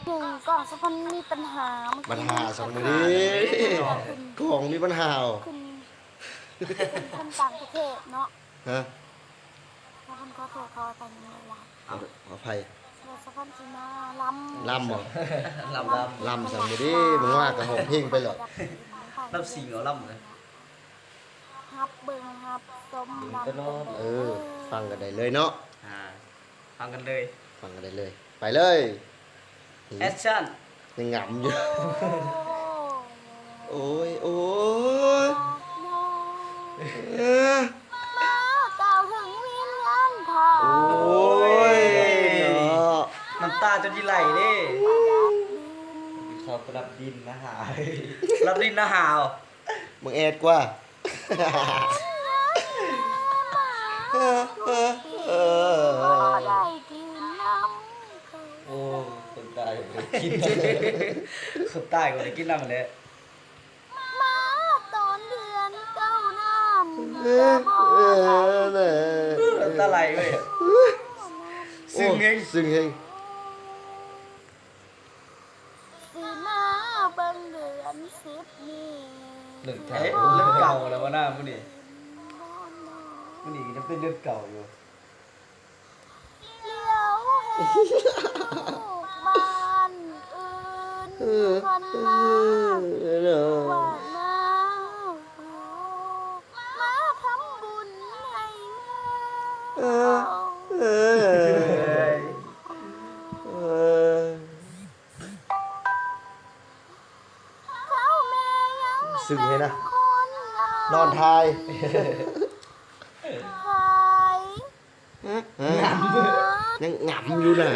ໜຶ່ງ ກ້ອງສະພັນມີບັນຫາ ບັນຫາສອງມື້ນີ້ ກ້ອງມີບັນຫາ ຂຶ້ນ ຂຶ້ນຕ່າງປະເທດເນາະ ຮະ ສະພັນຂໍໂທດຂໍອະໄພນຳຫຼາຍໆ ຂໍ ຂໍອະໄພ ແລ້ວສະພັນຊິມາລຳ ລຳບໍ່? ລຳ ລຳ ລຳສອງມື້ນີ້ ເບິ່ງວ່າກໍຮ້ອງເພງໄປແລ້ວ ລຳສິງເອົາລຳນະ ຮັບເບິ່ງຮັບຊົມນຳກັນເດີ ເອີ ຟັງກັນໄດ້ເລີຍເນາະ ອ່າ ຟັງກັນເລີຍ ຟັງກັນໄດ້ເລີຍ ໄປເລີຍ ແອັກຊັນ ຍັງຫງຳຢູ່ ໂອ້ຍ ໂອ້ຍ ມາກ່າວເຖິງວິນງານເຂົາ ໂອ້ຍ ເນາະ ນ້ຳຕາຈົນຊິໄຫຼເດ້ ເຂົາປະດັບດິນນະຫາວ ປະດັບດິນນະຫາວ ບັງແອດກວ່າ ບໍ່ໄດ້ກິນນຳ ໂອ້ ຄົນຕາຍບໍ່ໄດ້ກິນ ຄົນຕາຍບໍ່ໄດ້ກິນນຳແຫຼະ ມາຕອນເດືອນເກົ້ານັ້ນ ເອີ ນ້ຳຕາໄຫຼເວີຍ ໂອ້ ຊຶ້ງແຮງ ຊຶ້ງແຮງ. ຊິມາເບິ່ງເດືອນສິບນີ້ ເດືອນເກົ່າ ເອີ ເດືອນເກົ່າແລ້ວບໍ່ນະມື້ນີ້ ມື້ນີ້ກໍຍັງເປັນເດືອນເກົ່າຢູ່ ດຽວໃຫ້ລູກບ້ານອື່ນ ເອີ ກ່ອນນະ ເອີ ວ່າມາ ມາທຳບຸນໃຫ້ເຂົາ ເອີ ເອີ ເອີ. ຊຶ້ງແຮງນະ ນອນຖ່າຍ ຖ່າຍ ຮະ ຮະ ຍັງຫງຳຢູ່ນະ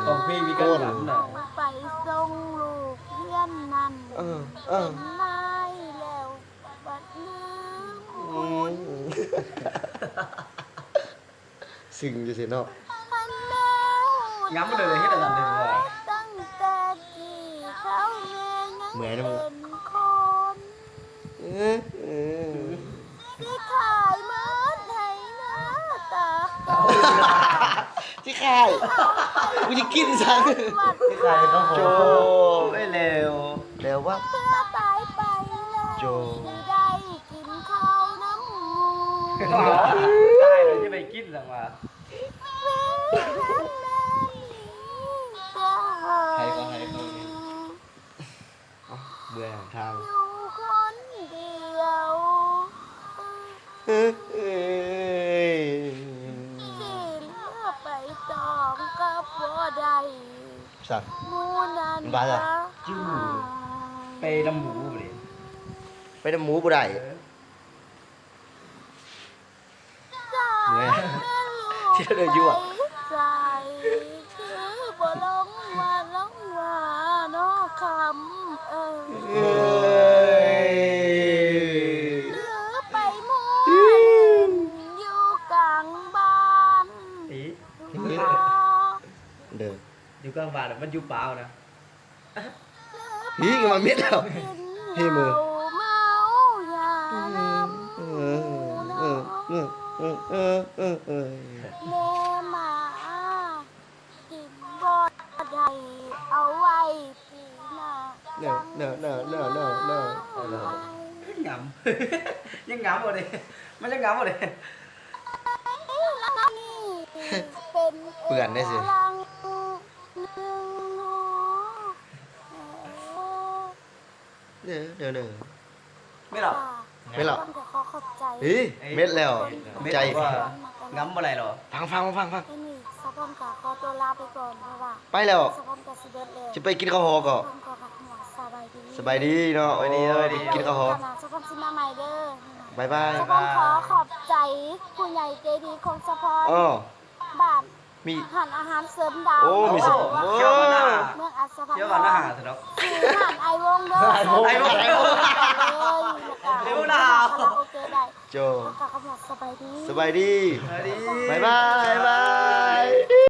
ຮ້ອງເພງມີການຫງຳນະ ໄປສົ່ງລູກຮຽນນັ້ນ ເອີ ເອີ ເປັນນາຍແລ້ວບັດລືມ ອືມ ຊຶ້ງຈັ່ງຊີ້ເນາະ ຫງຳເລີຍ ເຮັດອັນນັ້ນເລີຍວ່າ ຕັ້ງແຕ່ກີ້ເຂົາແມ່ຍັງເປັນຄົນ ເອີ ເອີ ຊິຂາຍໝົດໄຮ່ນາຕາກ ຊິຂາຍ ກູຊິກິນຊັ້ນ ຊິຂາຍເຂົາ ໂຈ ໄປແລ້ວ ແລ້ວວ່າ ເມື່ອຕາຍໄປແລ້ວ ໂຈ ຊິໄດ້ ກິນເຂົ້ານຳໝູ່ ຕາຍແລ້ວຊິໄປກິນຫຍັງວະ ໃຜກໍໃຫ້ເຂົາກິນ ເມື່ອຍທາງ ຢູ່ຄົນດຽວ ຊິເລືອກໄປຕອງກໍບໍ່ໄດ້ ຊັ້ນ ໝູ່ນັ້ນ ວ່າ ໄປນຳໝູ່ບໍ່ໄດ້ ໄປນຳໝູ່ບໍ່ໄດ້ ເອີ ເມື່ອຍ ທີ່ເດີຢູ່ອະ ໃສຄືບໍ່ລົງວ່າລົງວ່າເນາະຄຳເອີຍ ເອີຍ ຫຼືໄປມົວຫຼິ້ນຢູ່ກາງບ້ານ ເອີ ເດີ ຢູ່ກາງບ້ານມັນຢູ່ປ່ານະ ນີ້ກໍມາເມັດແລ້ວ ເຮມື ເມົາຢານຳ ເອີ ເອີ ເອີ ເອີ ເອີ ເອີ ເອີ ແມ່ໝາກິນບໍ່ໄດ້ ເອົາໄວ້ປີໜ້າ ເນີ ເນີ ເນີ ເນີ ເນີ ເນີ ຫງຳ ຍັງຫງຳບໍ່ເດ້ ມັນຍັງຫງຳບໍ່ເດ້ ເປື້ອນໄດ້ຊິ. ເດີ ເດີ ເດີ ແມ່ນແລ້ວ ແມ່ນແລ້ວ ເອີ ເມັດແລ້ວ ເມັດແລ້ວ ໃຈ ຫງຳບໍ່ໄດ້ດອກ ຟັງ ຟັງ ຟັງ ຟັງ ສາວພອນກໍຂໍຕົວລາໄປກ່ອນ ເພາະວ່າ ໄປແລ້ວ ສາວພອນກໍຊິເບິດແລ້ວ ຊິໄປກິນເຂົ້າຫໍ່ກໍ ສາວພອນກໍຮັກຫົວ ສະບາຍດີ ສະບາຍດີເນາະ ສະບາຍດີ ໂອ້ຍ ສະບາຍດີ ໄປກິນເຂົ້າຫໍ່ ສາວພອນຊິມາໃໝ່ເດີ ບາຍບາຍ ສາວພອນຂໍຂອບໃຈຜູ້ໃຫຍ່ໃຈດີຂອງສາວພອນ ເອີ ບ້ານ ມີຮ້ານອາຫານເສີມດາວ ໂອ້ ມີ ໂອ້ ເອີ ເມືອງອັດສະຫວັນ ເຈົ້າບ້ານອາຫານຊະດອກ ຮ້ານອ້າຍວົງເດີ ອ້າຍວົງ ອ້າຍວົງ ເອີຍ ໄປວົງດາວ ຄາຣາໂອເກະໄດ້ ໂຈ ສະບາຍດີ ສະບາຍດີ ສະບາຍດີ ບາຍບາຍ ບາຍບາຍ.